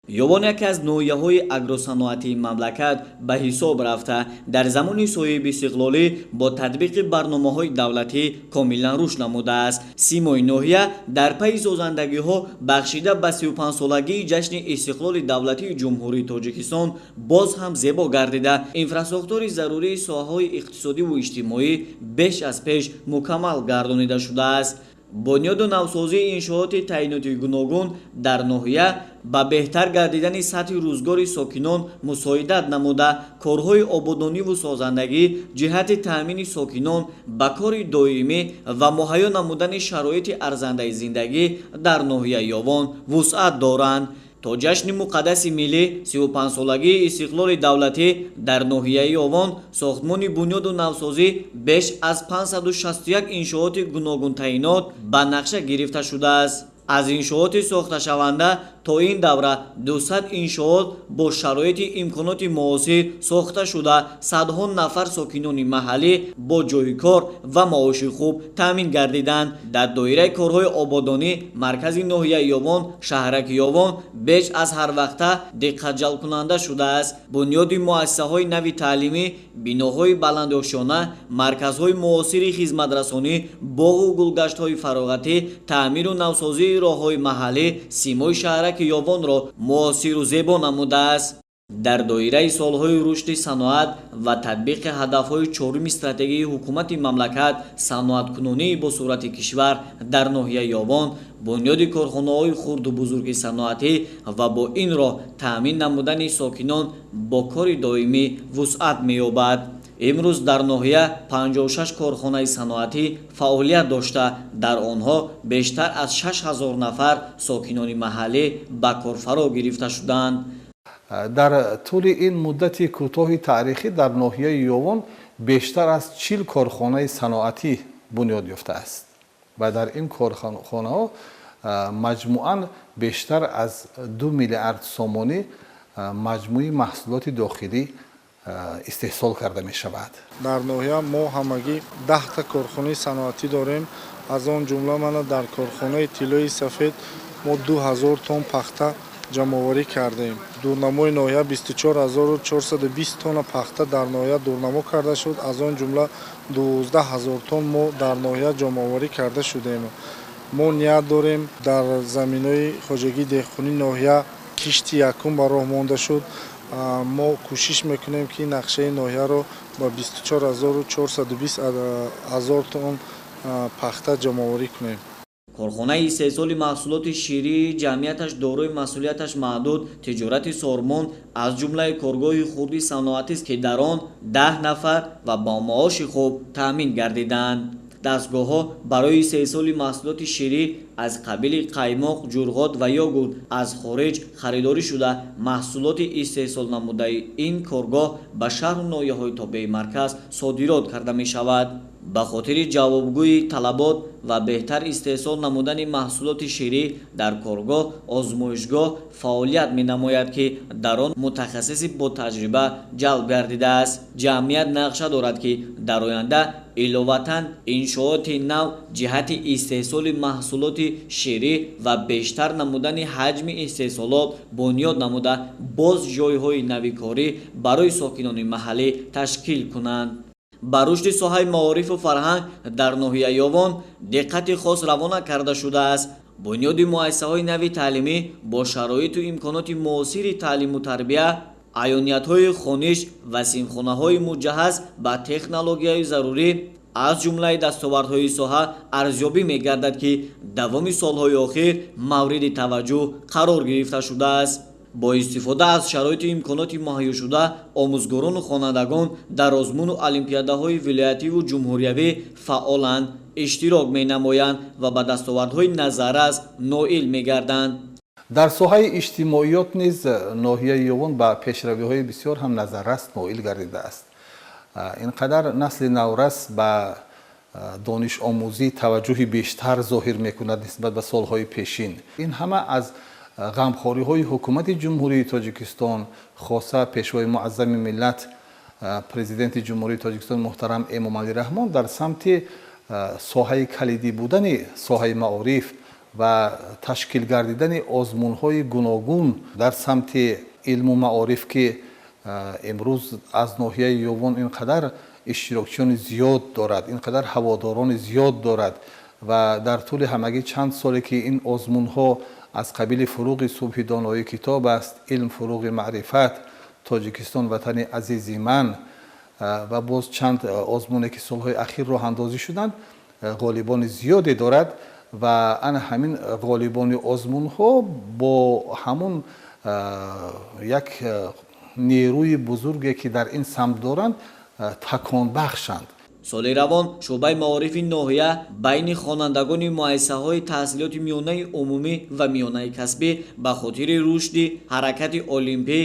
Ёвон яке аз ноҳияҳои агросаноатии мамлакат ба ҳисоб рафта, дар замони соҳибистиқлолӣ бо татбиқи барномаҳои давлатӣ комилан рушд намудааст. Симои ноҳия дар пайи созандагиҳо бахшида ба 35-солагии ҷашни истиқлоли давлатии Ҷумҳурии Тоҷикистон боз ҳам зебо гардида, инфрасохтори зарурии соҳаҳои иқтисодиву иҷтимоӣ беш аз пеш мукаммал гардонида шудааст. Бунёду навсозии иншооти таъиноти гуногун дар ноҳия ба беҳтар гардидани сатҳи рӯзгори сокинон мусоидат намуда, корҳои ободониву созандагӣ ҷиҳати таъмини сокинон ба кори доимӣ ва муҳайё намудани шароити арзандаи зиндагӣ дар ноҳияи Ёвон вусъат доранд. То ҷашни муқаддаси миллӣ, 35-солагии истиқлоли давлатӣ, дар ноҳияи Ёвон сохтмони бунёду навсозӣ беш аз 561 иншооти гуногунтаъинот ба нақша гирифта шудааст. Аз иншооти сохташаванда то ин давра 200 иншоот бо шароити имконоти муосир сохта шуда, садҳо нафар сокинони маҳаллӣ бо ҷойи кор ва маоши хуб таъмин гардиданд. Дар доираи корҳои ободонӣ маркази ноҳияи Ёвон, шаҳраки Ёвон беш аз ҳар вақта диққатҷалбкунанда шудааст. Бунёди муассисаҳои нави таълимӣ, биноҳои баландошёна, марказҳои муосири хизматрасонӣ, боғу гулгаштҳои фароғатӣ, таъмиру навсозии роҳҳои маҳаллӣ симои шаҳраки Ёвонро муосиру зебо намудааст. Дар доираи солҳои рушди саноат ва татбиқи ҳадафҳои чоруми стратегияи ҳукумати мамлакат, саноаткунонии босуръати кишвар, дар ноҳияи Ёвон бунёди корхонаҳои хурду бузурги саноатӣ ва бо ин роҳ таъмин намудани сокинон бо кори доимӣ вусъат меёбад. Имрӯз дар ноҳия 56 корхонаи саноатӣ фаъолият дошта, дар онҳо бештар аз 6000 нафар сокинони маҳаллӣ ба кор фаро гирифта шуданд. Дар тӯли ин муддати кӯтоҳи таърихӣ дар ноҳияи Ёвон бештар аз 40 корхонаи саноатӣ бунёд ёфтааст ва дар ин корхонаҳо маҷмӯан бештар аз 2 миллиард сомонӣ маҷмӯи маҳсулоти дохилӣ истеҳсол карда мешавад. Дар ноҳия мо ҳамагӣ 10-та корхонаи саноатӣ дорем. Аз он ҷумла мана дар корхонаи тиллои сафед мо 2000 тонн пахта ҷамъоварӣ кардем. Дурнамои ноҳия 24 420 тонна пахта дар ноҳия дурнамо карда шуд. Аз он ҷумла 12 000 тонн мо дар ноҳия ҷамъоварӣ карда шудем. Мо ният дорем, дар заминҳои хоҷагии деҳқонии ноҳия кишти якум ба роҳ монда шуд. Мо кӯшиш мекунем, ки нақшаи ноҳияро ба 24 420 ҳазор тонн пахта ҷамъоварӣ кунем. Корхонаи истеҳсоли маҳсулоти ширии ҷамъияташ дорои масъулияташ маҳдуд тиҷорати Сормон аз ҷумлаи коргоҳи хурди саноатист, ки дар он 10 нафар ва бо маоши хуб таъмин гардиданд. Дастгоҳҳо барои истеҳсоли маҳсулоти ширӣ аз қабили қаймоқ, ҷурғот ва йогурт аз хориҷ харидорӣ шуда, маҳсулоти истеҳсолнамудаи ин коргоҳ ба шаҳру ноҳияҳои тобеи марказ содирот карда мешавад. Ба хотири ҷавобгӯи талабот ва беҳтар истеҳсол намудани маҳсулоти ширӣ дар коргоҳ озмоишгоҳ фаъолият менамояд, ки дар он мутахассиси ботаҷриба ҷалб гардидааст. Ҷамъият нақша дорад, ки дар оянда иловатан иншооти нав ҷиҳати истеҳсоли маҳсулоти ширӣ ва бештар намудани ҳаҷми истеҳсолот бунёд намуда, боз ҷойҳои нави корӣ барои сокинони маҳаллӣ ташкил кунанд. Ба рушди соҳаи маорифу фарҳанг дар ноҳияи Ёвон диққати хос равона карда шудааст. Бунёди муассисаҳои нави таълимӣ бо шароиту имконоти муосири таълиму тарбия, аёниятҳои хониш ва синфхонаҳои муҷаҳҳаз ба технологияи зарурӣ аз ҷумлаи дастовардҳои соҳа арзёбӣ мегардад, ки давоми солҳои охир мавриди таваҷҷӯҳ қарор гирифта шудааст. Бо истифода аз шароиту имконоти муҳайёшуда омӯзгорону хонандагон дар озмуну олимпиадаҳои вилоятиву ҷумҳуриявӣ фаъолан иштирок менамоянд ва ба дастовардҳои назаррас ноил мегарданд. Дар соҳаи иҷтимоиёт низ ноҳияи Ёвон ба пешравиҳои бисёр ҳам назаррас ноил гардидааст. Ин қадар насли наврас ба донишомӯзӣ таваҷҷӯҳи бештар зоҳир мекунад нисбат ба солҳои пешин. Ин ҳама аз ғамхориҳои ҳукумати Ҷумҳурии Тоҷикистон, хоса Пешвои муаззами миллат, Президенти Ҷумҳурии Тоҷикистон муҳтарам Эмомалӣ Раҳмон дар самти соҳаи калидӣ будани соҳаи маориф. ва ташкил гардидани озмунҳои гуногун дар самти илму маориф, ки имрӯз аз ноҳияи Ёвон ин қадар иштирокчиёни зиёд дорад, ин қадар ҳаводорони зиёд дорад ва дар тӯли ҳамагӣ чанд соле ки ин озмунҳо аз қабили фуруғи субҳи доноӣ китоб аст, илм фуруғи маърифат, Тоҷикистон ватани азизи ман ва боз чанд озмуне ки солҳои ахир роҳандозӣ шуданд, ғолибони зиёде дорад ва ана ҳамин ғолибони озмунҳо бо ҳамун як нерӯи бузурге ки дар ин самт доранд, таконбахшанд. Соли равон шӯъбаи маорифи ноҳия байни хонандагони муассисаҳои таҳсилоти миёнаи умумӣ ва миёнаи касбӣ ба хотири рушди ҳаракати олимпӣ,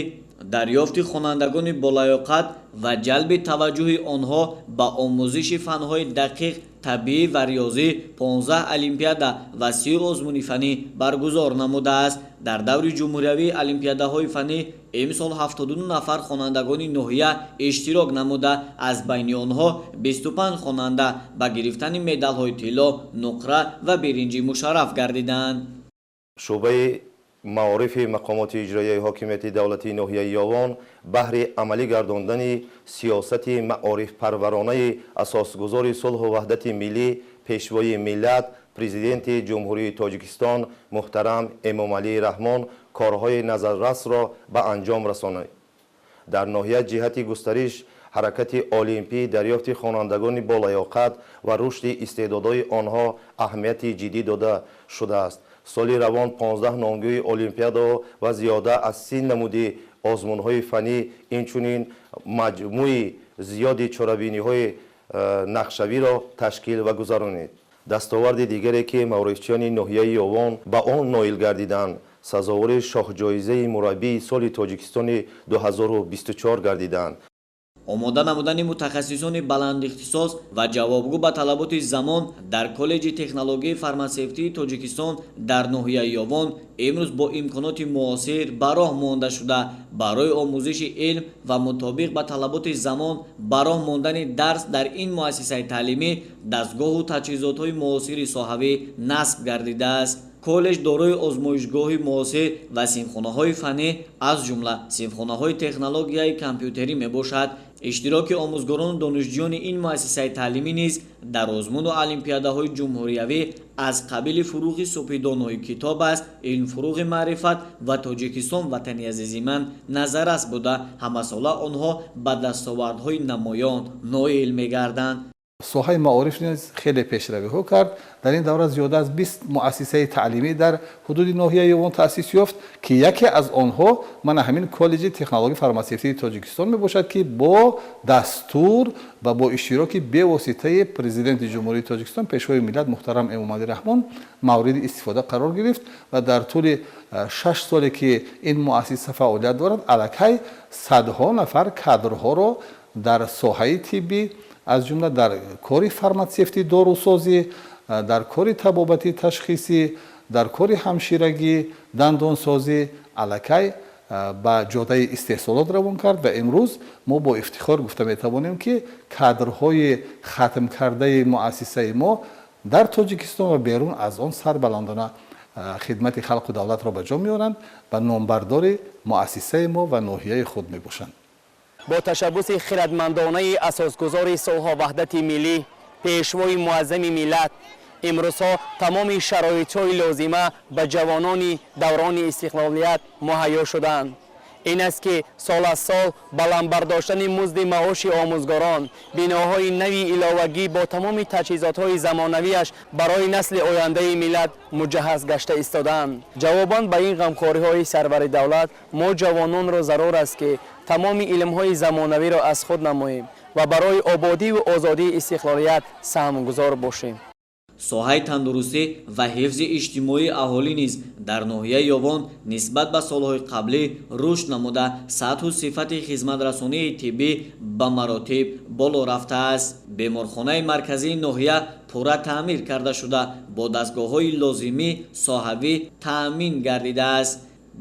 дарёфти хонандагони болаёқат ва ҷалби таваҷҷӯҳи онҳо ба омӯзиши фанҳои дақиқ, табиӣ ва риёзӣ 15 олимпиада ва 30 озмуни фаннӣ баргузор намудааст. Дар даври ҷумҳуриявии олимпиадаҳои фаннӣ имсол 72 нафар хонандагони ноҳия иштирок намуда, аз байни онҳо 25 хонанда ба гирифтани медалҳои тилло, нуқра ва биринҷӣ мушарраф гардиданд. Шӯъбаи маорифи мақомоти иҷроияи ҳокимияти давлатии ноҳияи Ёвон баҳри амалӣ гардондани сиёсати маорифпарваронаи асосгузори сулҳу ваҳдати миллӣ, пешвои миллат, президенти Ҷумҳурии Тоҷикистон муҳтарам Эмомалӣ Раҳмон корҳои назаррасро ба анҷом расонид. Дар ноҳия ҷиҳати густариш ҳаракати олимпӣ, дарёфти хонандагони болаёқат ва рушди истеъдодҳои онҳо аҳамияти ҷиддӣ дода шудааст. Соли равон 15 номгӯи олимпиадаҳо ва зиёда аз 30 намуди озмунҳои фаннӣ, инчунин маҷмӯи зиёди чорабиниҳои нақшавиро ташкил ва гузаронид. Дастоварди дигаре ки маорифчиёни ноҳияи Ёвон ба он ноил гардиданд, сазовори шоҳҷоизаи мураббии соли Тоҷикистони 2024 гардиданд. Омода намудани мутахассисони баландихтисос ва ҷавобгӯ ба талаботи замон дар коллеҷи технологияи фармасевтии Тоҷикистон дар ноҳияи Ёвон имрӯз бо имконоти муосир ба роҳ монда шуда, барои омӯзиши илм ва мутобиқ ба талаботи замон ба роҳ мондани дарс дар ин муассисаи таълимӣ дастгоҳу таҷҳизотҳои муосири соҳавӣ насб гардидааст. Коллеҷ дорои озмоишгоҳи муосир ва синфхонаҳои фаннӣ, аз ҷумла синфхонаҳои технологияи компютерӣ мебошад. Иштироки омӯзгорону донишҷӯёни ин муассисаи таълимӣ низ дар озмуну олимпиадаҳои ҷумҳуриявӣ аз қабили фуруғи субҳи донои китоб аст, илм фуруғи маърифат ва Тоҷикистон ватани азизи ман назаррас буда, ҳамасола онҳо ба дастовардҳои намоён ноил мегарданд. Соҳаи маориф низ хеле пешравиҳо кард. Дар ин давра зиёда аз 20 муассисаи таълимӣ дар ҳудуди ноҳияи Ёвон таъсис ёфт, ки яке аз онҳо мана ҳамин коллеҷи технологияи фармасевтии Тоҷикистон мебошад, ки бо дастур ва бо иштироки бевоситаи президенти Ҷумҳурии Тоҷикистон, пешвои миллат муҳтарам Эмомалӣ Раҳмон мавриди истифода қарор гирифт ва дар тӯли 6 соле ки ин муассиса фаъолият дорад, аллакай садҳо нафар кадрҳоро дар соҳаи тиббӣ, аз ҷумла дар кори фарматсевтӣ, дорусозӣ, дар кори табобати ташхисӣ, дар кори ҳамширагӣ, дандонсозӣ аллакай ба ҷодаи истеҳсолот равон кард ва имрӯз мо бо ифтихор гуфта метавонем, ки кадрҳои хатмкардаи муассисаи мо дар Тоҷикистон ва берун аз он сарбаландона хидмати халқу давлатро ба ҷо меоранд ва номбардори муассисаи мо ва ноҳияи худ мебошанд. Бо ташаббуси хирадмандонаи асосгузори сулҳу ваҳдати миллӣ, пешвои муаззами миллат, имрӯзҳо тамоми шароитҳои лозима ба ҷавонони даврони истиқлолият муҳайё шудаанд. Ин аст ки сол аз сол баланд бардоштани музди маоши омӯзгорон, биноҳои нави иловагӣ бо тамоми таҷҳизотҳои замонавиаш барои насли ояндаи миллат муҷаҳҳаз гашта истодаанд. Ҷавобан ба ин ғамхориҳои сарвари давлат, мо ҷавононро зарур аст, ки тамоми илмҳои замонавиро аз худ намоем ва барои ободиву озодии истиқлолият саҳмгузор бошем. Соҳаи тандурустӣ ва ҳифзи иҷтимоии аҳолӣ низ дар ноҳияи Ёвон нисбат ба солҳои қаблӣ рушд намуда, сатҳу сифати хизматрасонии тиббӣ ба маротиб боло рафтааст. Беморхонаи марказии ноҳия пурра таъмир карда шуда, бо дастгоҳҳои лозимӣ соҳавӣ таъмин гардидааст.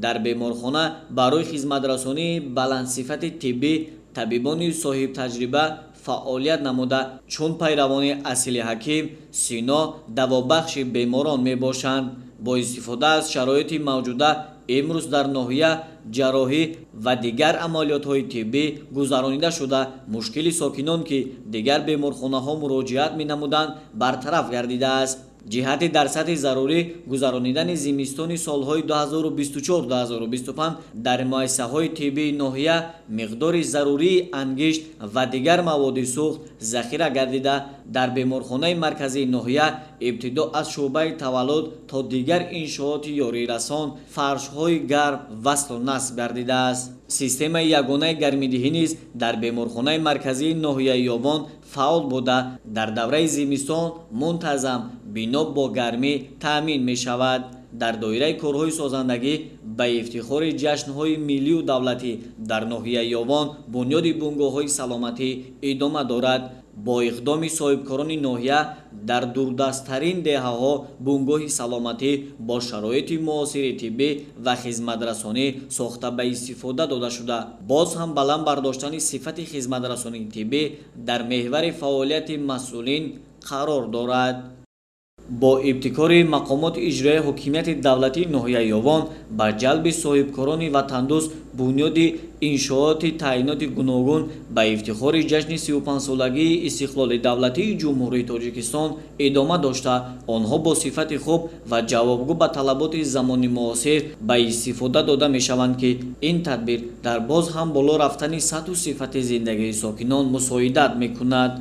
Дар беморхона барои хизматрасонии баландсифати тиббӣ табибони соҳибтаҷриба фаъолият намуда, чун пайравони асили ҳаким Сино давобахши беморон мебошанд. Бо истифода аз шароити мавҷуда имрӯз дар ноҳия ҷарроҳӣ ва дигар амалиётҳои тиббӣ гузаронида шуда, мушкили сокинон, ки дигар беморхонаҳо муроҷиат менамуданд, бартараф гардидааст. Ҷиҳати дар сатҳи зарурӣ гузаронидани зимистони солҳои 2024-2025 дар муассисаҳои тиббии ноҳия миқдори зарурии ангишт ва дигар маводи сӯхт захира гардида, дар беморхонаи марказии ноҳия ибтидо аз шӯъбаи таваллуд то дигар иншооти ёрирасон фаршҳои гарм васлу насб гардидааст. Системаи ягонаи гармидиҳӣ низ дар беморхонаи марказии ноҳияи Ёвон фаъол буда, дар давраи зимистон мунтазам бино бо гармӣ таъмин мешавад. Дар доираи корҳои созандагӣ ба ифтихори ҷашнҳои миллию давлатӣ дар ноҳияи Ёвон бунёди бунгоҳҳои саломатӣ идома дорад. Бо иқдоми соҳибкорони ноҳия дар дурдасттарин деҳаҳо бунгоҳи саломатӣ бо шароити муосири тиббӣ ва хизматрасонӣ сохта ба истифода дода шуда, боз ҳам баланд бардоштани сифати хизматрасонии тиббӣ дар меҳвари фаъолияти масъулин қарор дорад. Бо ибтикори мақомоти иҷроияи ҳокимияти давлатии ноҳияи Ёвон ба ҷалби соҳибкорони ватандӯст бунёди иншооти таъиноти гуногун ба ифтихори ҷашни 35-солагии истиқлоли давлатии Ҷумҳурии Тоҷикистон идома дошта, онҳо бо сифати хуб ва ҷавобгӯ ба талаботи замони муосир ба истифода дода мешаванд, ки ин тадбир дар боз ҳам боло рафтани сатҳу сифати зиндагии сокинон мусоидат мекунад.